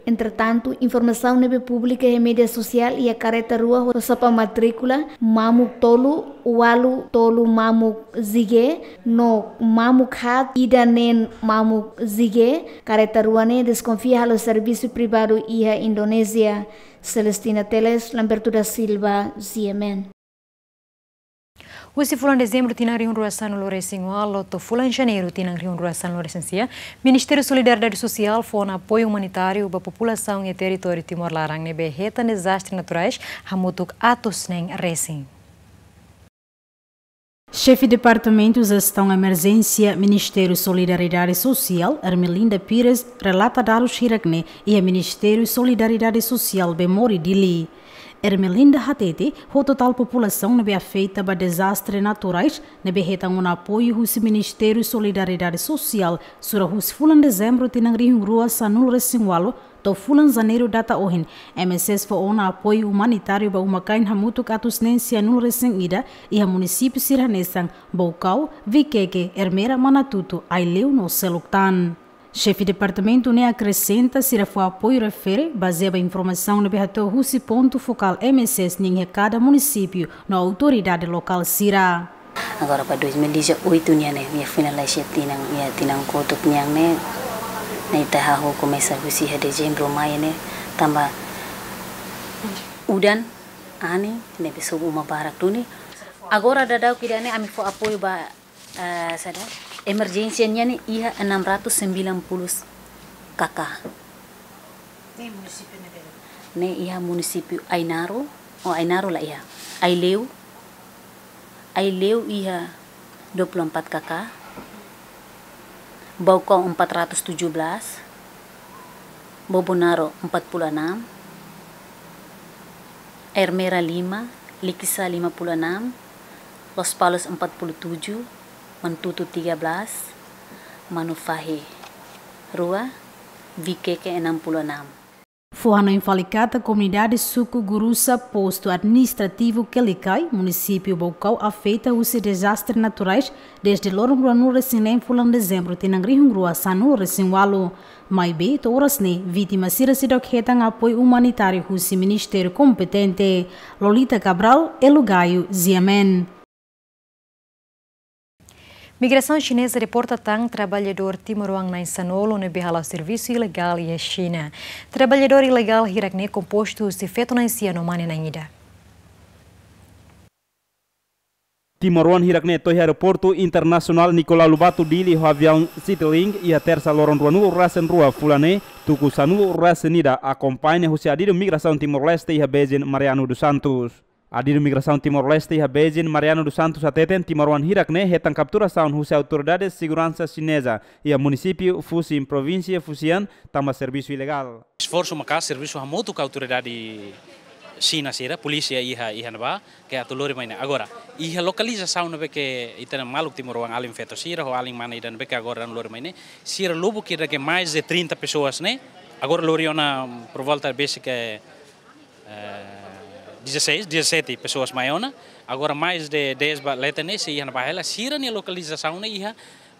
Entretantu, informasaun ne'ebé publika iha média sosiál iha kareta rua ho sapa matríkula mamuk tolu ualu tolu mamuk J G no mamuk haat ida neen mamuk J G, kareta rua ne'e deskonfia halo servisu privadu iha Indonézia. Celestina Teles, Lamberto da Silva, G M N. Husi fulan Dezembru tinan rihun rua sanulu resin ualu to'o fulan Janeiru tinan rihun rua sanulu resin sia, Ministériu Solidariedade Sosiál fó ona apoiu umanitáriu ba populasaun iha territóriu Timor laran ne'ebé hetan dezastre naturais hamutuk atus neen resin. Xefe Departamentu Jestaun Emerjénsia Ministériu Solidariedade Sosiál, Ermelinda Pires, relata dadus hirak-ne'e iha Ministériu Solidariedade Sosiál Bemori, Dili. Ermelinda hatete, ho totál populasaun ne'ebé afeta ba dezastre naturais ne'ebé hetan ona apoiu husi Ministériu Solidariedade Sosiál, sura husi fulan Dezembru tinan rihun rua sanulu resin ualu to'o fulan Janeiru data ohin, M S S fó ona apoiu umanitáriu ba uma-kain hamutuk atus neen sianulu resin ida iha munisípiu sira hanesan Baucau, Viqueque, Ermera, Manatuto, Aileu no seluk tan. Xefe departamentu ne'e akresenta sira fó apoiu refere bazeia ba informasaun ne'ebé hato'o husi pontu fokál M S S nian iha kada munisípiu no autoridade lokál sira. Agora ba dois mil e dezoito nian ne'e, nia finaliza tinan, iha tinan kotuk nian ne'e, ne'e ita hahú komesa husi iha Dezembru mai ne'e, tanba udan, Anin, ne'ebé sobu uma barak duni. Agora daudaun ida-ne'e ami fó apoiu ba, eh, saida, emerjénsia nian ne'e iha enam ratus sembilan puluh K K. Ne'e iha munisípiu Ainaro, oh, Ainaro la iha. Aileu, Aileu iha dua puluh empat K K, Baucau empat ratus tujuh belas, Bobonaro empat puluh enam, Ermera lima, Likisá lima puluh enam, Lospalos empat puluh tujuh, Manatuto tiga belas, Manufahi rua, Viqueque enam puluh enam. Fó hanoin fali katak komunidade suku Gurusa, postu administrativu Quelicai, munisípiu Baucau, afeta husi dezastre naturais dezde loron ruanulu resin neen fulan Dezembru tinan rihun rua sanulu resin ualu. Maibé to'o oras ne'e vítima sira seidauk hetan apoiu umanitáriu husi ministériu kompetente. Lolita Cabral, Elo Gayo, G M N. Migrasaun xineza deporta tan traballadór timoroan na'in-sanulu ne'ebé hala'o servisu ilegál iha Xina. Traballadór ilegál hirak-ne'e kompostu husi feto na'in-sia no mane na'in-ida. Timoroan hirak-ne'e to'o iha Aeroportu Internasionál Nicolau Lobato Dili ho aviaun Citilink iha Tersa loron ruanulu resin rua fulan ne'e, tuku sanulu resin ida, akompaña husi adidu Migrasaun Timor-Leste iha Beijing, Mariano dos Santos. Adidu Migrasaun Timor-Leste iha Beijing, Mariano dos Santos, hateten timoroan hirak-ne'e hetan kapturasaun husi autoridade seguransa xineza iha munisípiu Fuxing, provínsia Fujian, tanba servisu ilegál. Esforsu maka'as, servisu hamutuk ho autoridade Xina sira, polísia iha, iha ne'ebá, ke atu lori mai ne'e. Agora, iha lokalizasaun ne'ebé ke ita-nia maluk timoroan alin feto sira ho alin mane ida ne'ebé ke agora daudaun lori mai ne'e, sira lubuk ida ke mais de trinta pessoas ne'e, agora lori ona por volta besik ke eh, dezasseis, dezassete pessoas mai ona. Agora mais de dez ba leten ne'e sei iha ne'ebá hela. Sira-nia lokalizasaun ne'e iha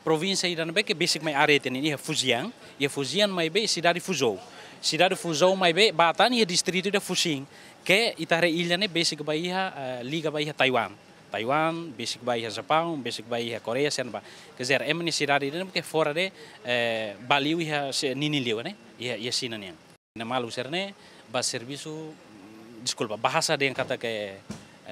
provínsia ida ne'ebé ke besik mai área ita-nian, iha Fujian, iha Fujian maibé sidade Fuzhou. Sidade Fuzhou maibé bá tan iha distritu ida Fuxing, ke ita haree illa ne'e besik ba iha, eh, liga ba iha Taiwan. Taiwan, besik ba iha Japaun, besik ba iha Koreia, sira ne'ebá. Quer dizer, ema nia sidade ida ne'ebé ke fora de, eh, bá liu iha se-, ninin liu ne'e, iha, iha Xina nian. Nia maluk sira-ne'e bá servisu, deskulpa, bahasa dehan katak, eh,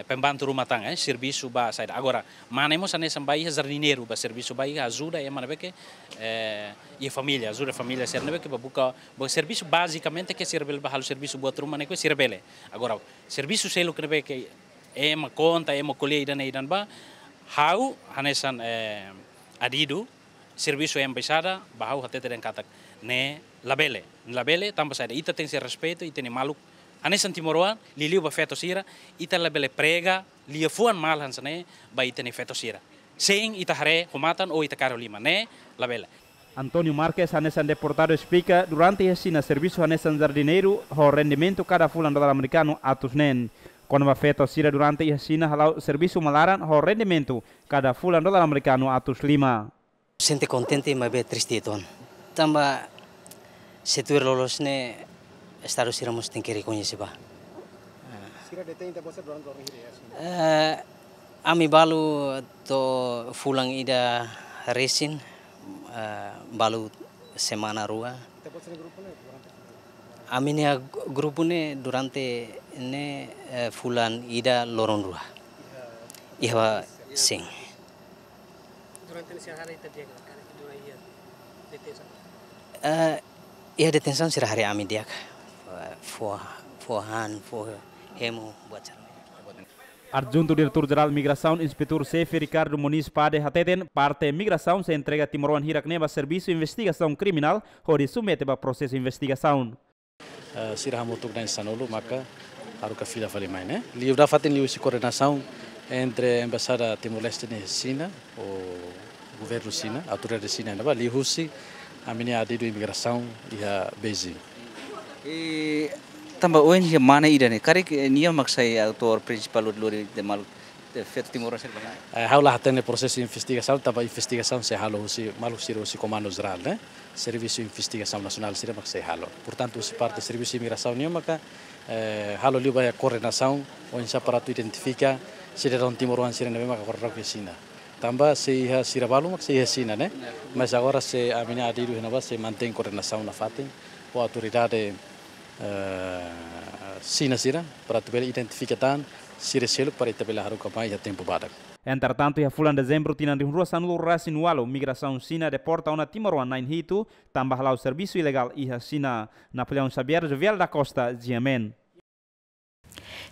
pembantu rumah tangga, eh, servisu ba saida. Agora, mane mós hanesan bá iha jardineiru, bá servisu bá iha ajuda ema ne'ebé ke, eh, iha família, ajuda família sira ne'ebé ke bá buka, bá servisu bazikamente ke sira bele bá halo servisu buat ruma ne'e ke sira bele. Agora, servisu seluk ne'ebé ke ema konta, ema ko'alia ida-ne'e ida-ne'ebá, ha'u hanesan, eh, adidu servisu embaixada, ba ha'u hatete dehan katak ne'e labele, labele, tanba saida, ita tenke ser respeitu ita-nia maluk. Hanesan timoroan, liuliu ba feto sira, ita labele prega liafuan mal hanesan ne'e ba ita-nia feto sira. Sein ita haree ho matan ou ita kaer ho liman, ne'e labele. António Marques hanesan deportadu esplika, durante iha Xina servisu hanesan jardineiru ho rendimentu kada fulan dolar amerikanu atus neen. Kona-ba feto sira durante iha Xina hala'o servisu malaran ho rendimentu kada fulan dolar amerikanu atus lima. Sente kontente maibé triste uitoan. Tanba se tuir loloos ne'e Estadu sira mós tenke rekoñese ba. Sira detein ita-boot sira durante loron hira iha Xina? Eh, ami balu to'o fulan ida resin, eh, balu semana rua. Ita-boot sira-nia grupu ne'e durante fulan? Ami-nia grupu ne'e durante ne'e, eh, fulan ida loron rua. Iha, iha Xing. Durante ne'e sira haree ita di'ak ka, durante iha detensaun? Eh, iha detensaun sira haree ami di'ak. Eh, fó, fó han, fó hemu, buat sira-ne'e. Adjuntu Diretór Jerál Migrasaun, Inspetór Xefe Ricardo Moniz Pade hateten, parte Migrasaun sei entrega timoroan hirak-ne'e ba servisu investigasaun kriminál hodi submete ba prosesu investigasaun. Eh, sira hamutuk na'in-sanulu maka haruka fila fali mai ne'e. Liu daudaun fatin liuhusi koordenasaun entre Embaixada Timor-Leste iha Xina ho governu Xina, autoridade Xina ne'ebá, liuhusi ami-nia adidu imigrasaun iha Beijing. Eh, tanba ohin iha mane ida-ne'e, karik, eh, nia mak sai autór prinsipál lori, lori ita-nia maluk, eh, feto timoroan sira ba iha? Eh, ha'u la hatene prosesu investigasaun, tanba investigasaun sei halo husi maluk sira husi Komandu Jerál, ne'e. Servisu Investigasaun Nasionál sira mak sei halo. Portantu, husi parte Servisu Imigrasaun nian maka, eh, halo liu ba iha koordenasaun, oinsá para atu identifika sidadaun timoroan sira ne'ebé maka agora daudaun iha Xina. Tanba sei iha sira balu mak sei iha Xina, ne'e. Mas agora sei ami-nia adidu iha ne'ebá sei mantein koordenasaun nafatin ho autoridade, eh, Xina sira, para atu bele identifika tan sira seluk para ita bele haruka mai iha tempu badak. Entretantu, iha fulan Dezembru tinan rihun rua sanulu resin ualu, migrasaun Xina deporta ona timoroan na'in hitu, tanba hala'o servisu ilegál iha Xina. Napoleão Xavier, Jovial da Costa, G M N.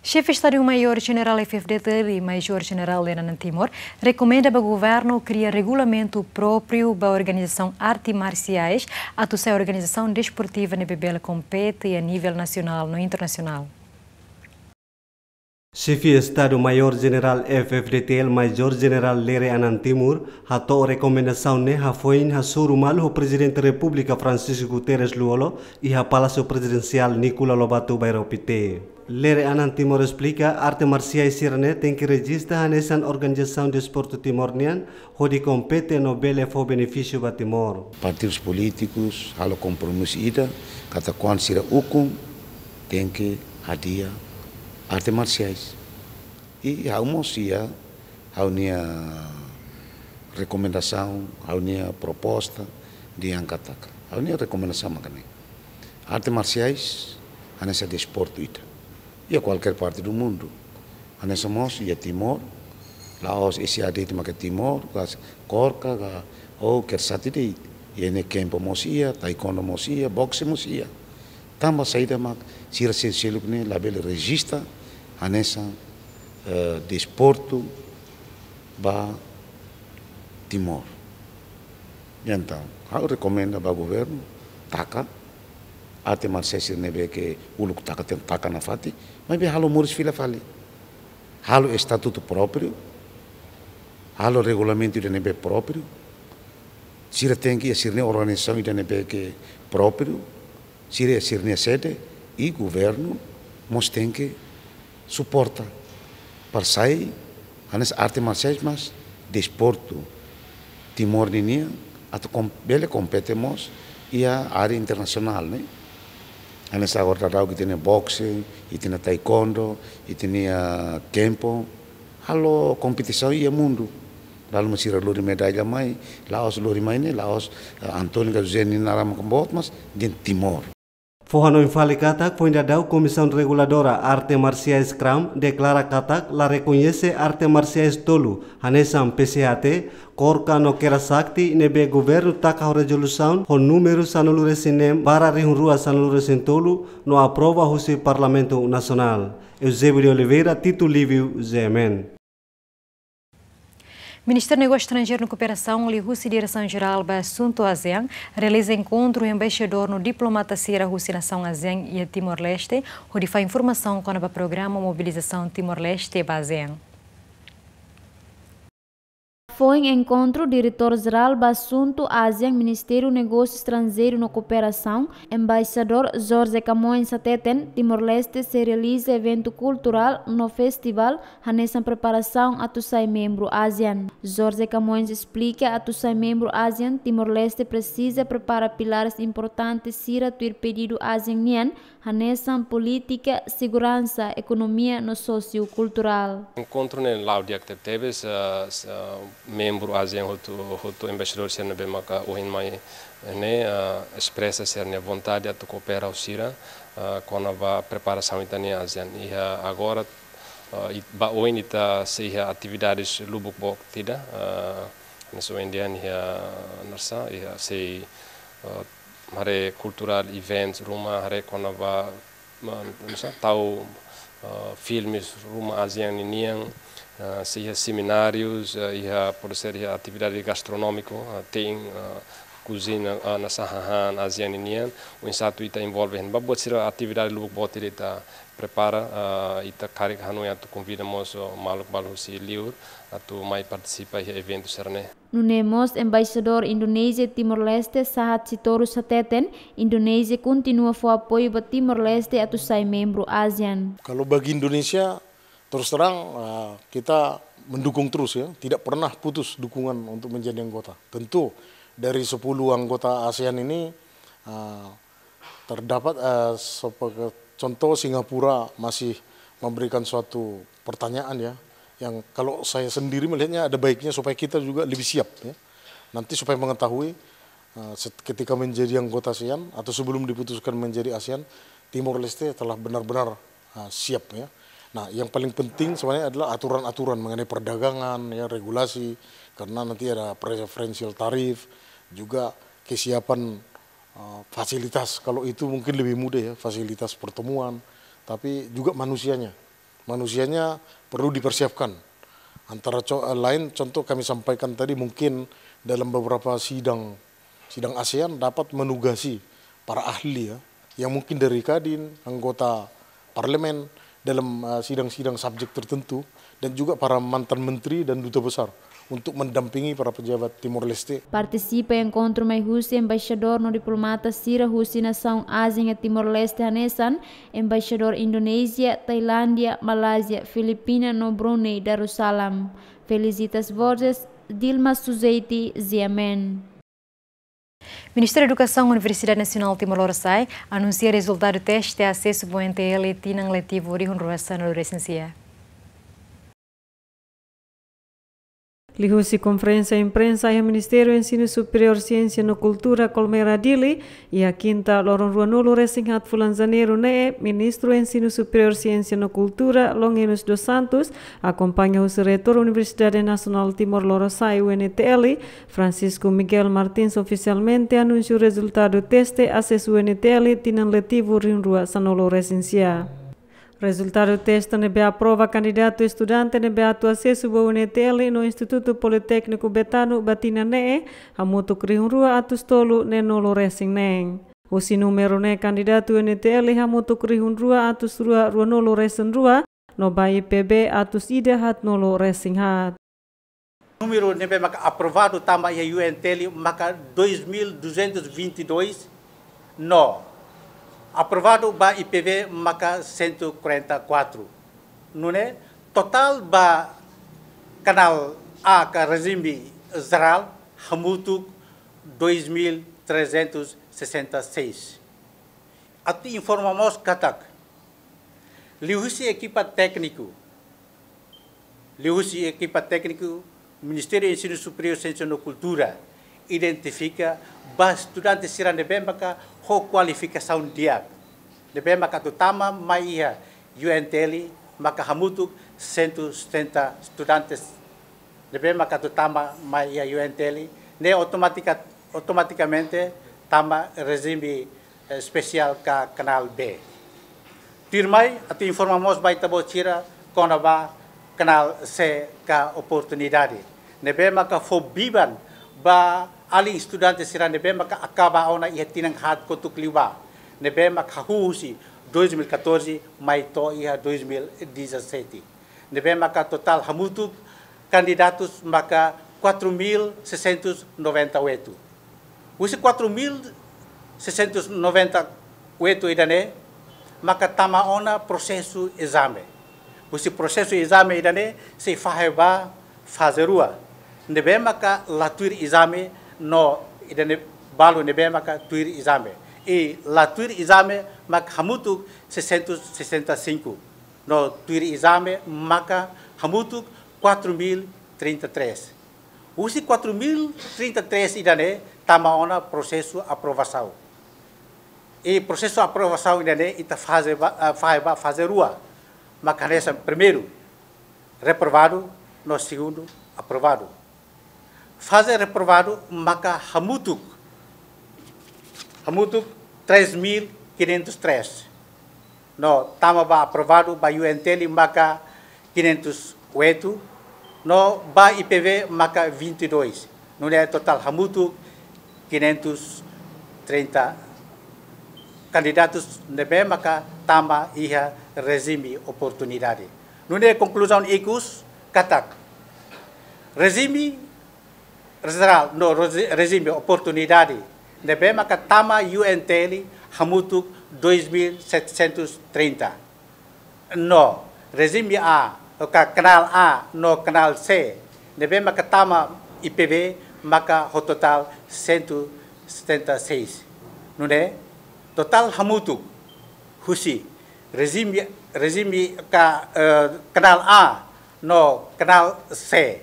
Xefe Estadu-Maiór Jenerál F F D T L, Majór Jenerál Lere Anan Timor, rekomenda ba governu kria regulamentu própriu ba organizasaun arte marsiais, atu sai organizasaun desportiva ne'ebé bele kompete iha nivel nasionál no internasionál. Xefe Estadu-Maiór Jenerál F F D T L, Majór Jenerál Lere Anan Timur, hato'o rekomendasaun ne'e hafoin hasoru malu ho Prezidente Repúblika Francisco Guterres Lú-Olo, iha Palásiu Prezidensiál Nicolau Lobato Bairro Pité. Lere Anan Timur esplika, arte marsiais sira-ne'e tenke rejista hanesan organizasaun desportu Timor nian, hodi kompete no bele fó benefísiu ba Timor. Partidus polítikus halo kompromisu ida, katak kuandu sira ukun, tenke hadi'a arte marsiais. I ha'u mós iha ha'u-nia rekomendasaun, ha'u-nia proposta dehan katak, ha'u-nia rekomendasaun mak ne'e. Arte marsiais hanesan desportu ida iha kualkér parte do mundu. Hanesan mós iha Timor, la'ós S A D mak iha Timor, ka KORKA, ka, ou Kersati de'it. Iha ne'e kempo mós iha, taekwondo mós iha, boxe mós iha. Tanba saida mak sira seluk-seluk ne'e labele rejista hanesan, eh, desportu ba Timor. Entaun, ha'u rekomenda ba governu taka arte marsiais sira ne'ebé ke uluk taka, tenke taka nafatin, maibé halo moris fila fali. Halo estatutu própriu, halo regulamentu ida ne'ebé própriu, sira tenke iha sira-nia organizasaun ida ne'ebé ke própriu, sira iha sira-nia sede, i governu mós tenke suporta para sai hanesan arte marsiais, mas desportu Timor ninian atu kom-, bele kompete mós iha área internasionál, ne'e. Hanesan agora daudaun ita-nia boxe, ita-nia taekwondo, ita-nia, ah, kempo. Halo kompetisaun iha mundu. Lalu mós sira lori medalla mai, la'ós lori mai ne'e, la'ós, eh, António ka José nia naran mak boot, mas dehan Timor. Fó-hanoin fali katak, foin daudaun Komisaun Reguladora Arte Marsiais, KRAM, deklara katak la rekoñese arte marsiais tolu, hanesan P C H T, KORKA no Kera Sakti, ne'ebé governu taka ho rezolusaun ho númeru sanulu resin neen barra rihun rua sanulu resin tolu, no aprova husi Parlamentu Nasionál. Eusébio de Oliveira, Tito Livio, G M N. Ministériu Negósiu Estranjeiru no Kooperasaun, liuhusi Diresaun Jerál ba Asuntu ASEAN, realiza enkontru ho embaixadór no diplomata sira husi nasaun ASEAN iha Timor-Leste, hodi fó informasaun kona-ba programa mobilizasaun Timor-Leste ba ASEAN. Foin enkontru, Diretór Jerál ba Asuntu ASEAN, Ministériu Negósiu Estranjeiru no Kooperasaun, Embaixadór Jorge Camões hateten, Timor-Leste sei realiza eventu kulturál no festivál hanesan preparasaun atu sai membru ASEAN. Jorge Camões esplika, atu sai membru ASEAN, Timor-Leste presiza prepara pilares importante sira tuir pedidu ASEAN nian, hanesan polítika, seguransa, ekonomia no sosiokulturál. Enkontru ne'e la'o di'ak tebetebes, eh, s-, eh, membru ASEAN hotu, hotu embaixadór sira ne'ebé maka ohin mai ne'e, eh, espresa sira-nia vontade atu koopera ho sira, eh, kona-ba preparasaun ita-nia ASEAN. Iha agora, eh, it-, ba oin ita sei iha atividades lubuk boot ida, eh, ne'e so endian iha Narsa, iha sei, eh, haree cultural events ruma, haree kona-ba, ma-, masa, tau, eh, filmes ruma ASEAN ninian, eh, sei iha seminárius, eh, iha, pode ser iha atividade gastronómiku, eh, te'in, eh, kuziña, eh, nasaun hahán ASEAN ninian, oinsá atu ita envolve iha ne'ebá, buat sira atividade lubuk boot ida ita prepara, eh, ita karik hanoin atu konvida mós, eh, maluk balu husi liur, atu mai partisipa iha eventu sira-ne'e. Nune'e mós Embaixadór Indonézia Timor-Leste Sahat Sitorus hateten, Indonézia kontinua fó apoiu ba Timor-Leste atu sai membru ASEAN. Kalau bagi Indonesia, terus terang, eh, kita mendukung terus ya, tidak pernah putus dukungan untuk menjadi anggota. Tentu dari sepuluh anggota ASEAN ini, eh, terdapat, eh, sebagai contoh Singapura masih memberikan suatu pertanyaan ya, yang kalau saya sendiri melihatnya ada baiknya supaya kita juga lebih siap ya. Nanti supaya mengetahui, eh, set-, ketika menjadi anggota ASEAN atau sebelum diputuskan menjadi ASEAN, Timor Leste telah benar-benar, ah, siap, ya. Nah, yang paling penting sebenarnya adalah aturan-aturan mengenai perdagangan, ya, regulasi, karena nanti ada preferensial tarif, juga kesiapan, eh, fasilitas. Kalau itu mungkin lebih mudah, ya, fasilitas pertemuan, tapi juga manusianya. Manusianya perlu dipersiapkan. Antara co-, eh, lain contoh kami sampaikan tadi, mungkin dalam beberapa sidang, sidang ASEAN dapat menugasi para ahli, ya, yang mungkin dari Kadin, anggota parlemen dalam, eh, sidang-sidang subjek tertentu, dan juga para mantan menteri dan duta besar untuk mendampingi para pejabat Timor Leste. Partisipa enkontru mai husi embaixadór no diplomata sira husi nasaun ASEAN iha Timor Leste hanesan embaixadór Indonézia, Tailándia, Malázia, Filipina no Brunei Darussalam. Felicitas Borges, Dilma Suzeiti, G M N. Ministériu Edukasaun Universidade Nasionál Timor Lorosa'e anunsia rezultadu teste asesu ba U N T L tinan letivu rihun rua sanulu resin sia. Liuhusi konferénsia imprensa iha Ministériu Ensinu Superiór, Siénsia no Kultura, Colmera, Dili, iha kinta loron ruanulu resin haat fulan Janeiru ne'e, Ministru Ensinu Superiór, Siénsia no Kultura, Longuinhos dos Santos, akompaña husi Reitór Universidade Nasionál Timor Lorosa'e, U N T L, Francisco Miguel Martins, ofisialmente anunsia rezultadu teste asesu U N T L tinan letivu rihun rua sanulu resin sia. Rezultadu teste ne'ebé aprova kandidatu estudante ne'ebé atu asesu ba U N T L no Institutu Politékniku Betano ba tinan ne'e hamutuk rihun rua atus tolu neenulu resin neen. Husi númeru ne'e kandidatu U N T L hamutuk rihun rua atus rua ruanulu resin rua, no ba I P B atus ida haatnulu resin haat. Númeru ne'ebé maka aprovadu tama iha U N T L maka dois mil duzentos e vinte e dois, no aprovadu ba I P B maka cento e quarenta e quatro. Nune'e totál ba kanál A ka rejime jerál hamutuk dois mil trezentos e sessenta e seis. Atu informa mós katak liuhusi ekipa tékniku, liuhusi ekipa tékniku Ministériu Ensinu Superiór, Siénsia no Kultura identifika ba estudante sira ne'ebé maka ho kualifikasaun di'ak, ne'ebé maka atu tama mai iha U N T L maka hamutuk cento e setenta estudantes ne'ebé maka atu tama mai iha U N T L, ne'e automatika-, automatikamente tama rejime, eh, espesiál ka kanál B. Tuirmai, atu informa mós ba ita-boot sira kona-ba kanál C ka oportunidade, ne'ebé maka fó biban ba alin estudante sira ne'ebé maka akaba ona iha tinan haat kotuk liubá, ne'ebé maka hahú husi dois mil e catorze mai to'o iha dois mil e dezassete. Ne'ebé maka totál hamutuk kandidatus maka quatro mil seiscentos e noventa e oito. Husi quatro mil seiscentos e noventa e oito ida-ne'e maka tama ona prosesu ezame. Husi prosesu ezame ida-ne'e sei fahe ba faze rua. Ne'ebé maka la tuir ezame no ida-ne'e balu ne'ebé maka tuir ezame. I la tuir ezame maka hamutuk seiscentos e sessenta e cinco. No tuir ezame maka hamutuk quatro mil e trinta e três. Husi quatro mil e trinta e três ida-ne'e tama ona prosesu aprovasaun. I prosesu aprovasaun ida-ne'e ita fahe ba, ah, fahe ba faze rua. Maka hanesan primeiru reprovadu, no segundu aprovadu. Faze reprovadu maka hamutuk, hamutuk três mil quinhentos e três. No tama ba aprovadu ba U N T L maka quinhentos e oito, no ba I P B maka vinte e dois. Nune'e totál hamutuk quinhentos e trinta kandidatus ne'ebé maka tama iha rejime oportunidade. Nune'e konkluzaun ikus katak rejime jerál no rezi-, rejime oportunidade ne'ebé maka tama U N T L hamutuk dois mil setecentos e trinta. No rejime A, ka kanál A no kanál C ne'ebé maka tama I P B maka ho totál cento e setenta e seis. Nune'e totál hamutuk husi rejime, rejime ka, eh, kanál A no kanál C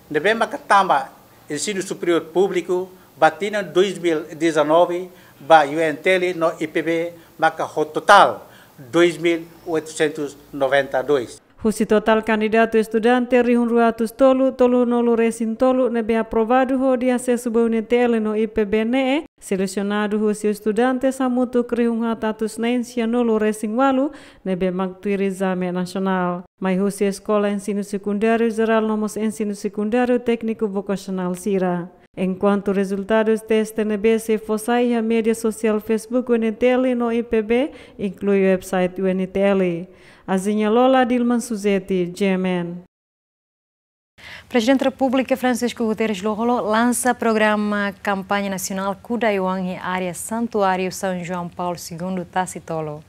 ne'ebé maka tama ensinu superiór públiku ba tinan dois mil e dezanove ba U N T L no I P B maka ho totál dois mil oitocentos e noventa e dois. Husi totál kandidatu estudante rihun rua atus tolu tolunulu resin tolu ne'ebé aprovadu hodi asesu ba UNTL no IPB ne'e, selesionadu husi estudante hamutuk rihun haat atus neen sianulu resin ualu ne'ebé mak tuir ezame nasionál. Mai husi Eskola Ensinu Sekundáriu Jerál no mós Ensinu Sekundáriu Tékniku Vokasionál sira. Enkuantu rezultadus teste ne'ebé sei fó sai iha média sosiál Facebook UNTL no IPB, inklui website UNTL. Azinha Lola, Dilman Suzeti, GMN. Prezidente Repúblika Francisco Guterres Lú-Olo lansa programa kampaña nasionál Kuda Ai-Oan iha área Santuáriu São João Paulo Segundo Tasi Tolu.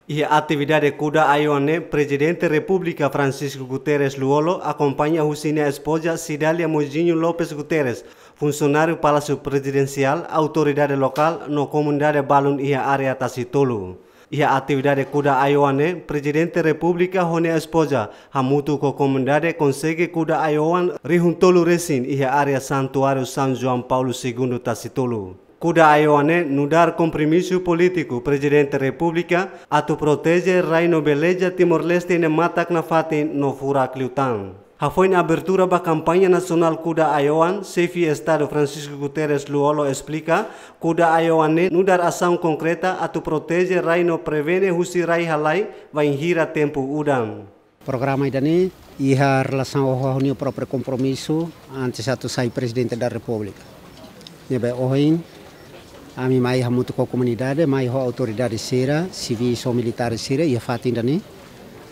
Iha atividade Kuda Ai-Oan ne'e, Prezidente Repúblika Francisco Guterres Lú-Olo akompaña husi nia espoza Cidália Mojinho Lopes Guterres, funsionáriu Palásiu Prezidensiál, autoridade lokál no komunidade balun iha área Tasi Tolu. Iha atividade Kuda Ai-Oan ne'e, Prezidente Repúblika ho nia espoza hamutuk ho komunidade konsege kuda ai-oan rihun tolu resin iha área Santuáriu São João Paulo Segundo Tasi Tolu. Kuda ai-oan ne'e nu'udar kompromisu polítiku Prezidente Repúblika atu proteje rai no beleza Timor-Leste nia matak nafatin no furak liután. Hafoin abertura ba kampaña nasionál Kuda Ai-Oan, Xefe Estadu Francisco Guterres Lú-Olo esplika, kuda ai-oan ne'e nu'udar asaun konkreta atu proteje rai no prevene husi rai halai bainhira tempu udan. Programa ida-ne'e iha relasaun ho ha'u-nia própriu kompromisu antes atu sai Prezidente da Repúblika. Ne'ebé ohin ami mai hamutuk ho komunidade, mai ho autoridade sira, sivíl ho militár sira iha fatin ida-ne'e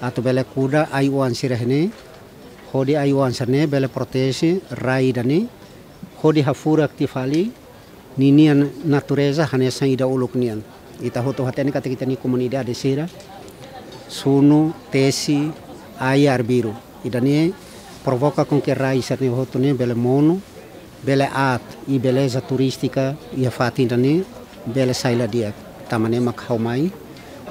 atu bele kuda ai-oan sira-ne'e, hodi ai-oan sira-ne'e bele proteje rai ida-ne'e, hodi hafurak tiha fali ninia natureza hanesan ida uluk nian. Ita hotu hatene katak ita-nia komunidade sira sunu, tesi, ai arbiru. Ida-ne'e provoka com que rai sira-ne'e hotu ne'e bele monu, bele aat, i beleza turístika iha fatin ida-ne'e bele sai la di'ak. Tanba ne'e mak ha'u mai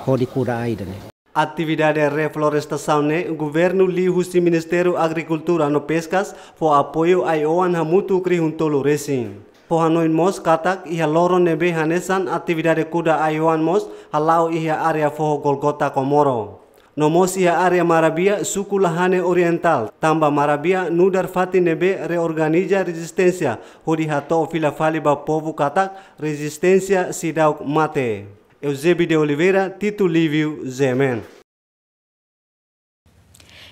hodi kuda ai ida-ne'e. Atividade reflorestasaun ne'e governu liuhusi Ministériu Agrikultura no Peskas fó apoiu ai-oan hamutuk rihun tolu resin. Fó hanoin mós katak iha loron ne'ebé hanesan atividade kuda ai-oan mós hala'o iha área foho Golgota Comoro. No mós iha área Marabia, suku Lahane Orientál, tanba Marabia nu'udar fatin ne'ebé reorganiza rezisténsia, hodi hato'o fila fali ba povu katak rezisténsia seidauk mate. Eusébio de Oliveira, Tito Lívio, GMN.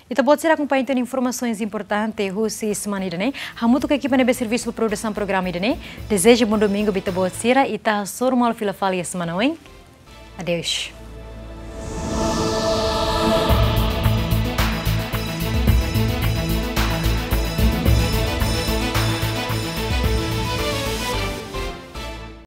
Ita-boot sira akompaña tiha ona informasaun importante husi semana ida-ne'e. Hamutuk ho ekipa ne'ebé servisu ba produsaun programa ida-ne'e, dezeja bom domingu ba ita-boot sira, ita hasoru malu fila fali iha semana oin. Adeus.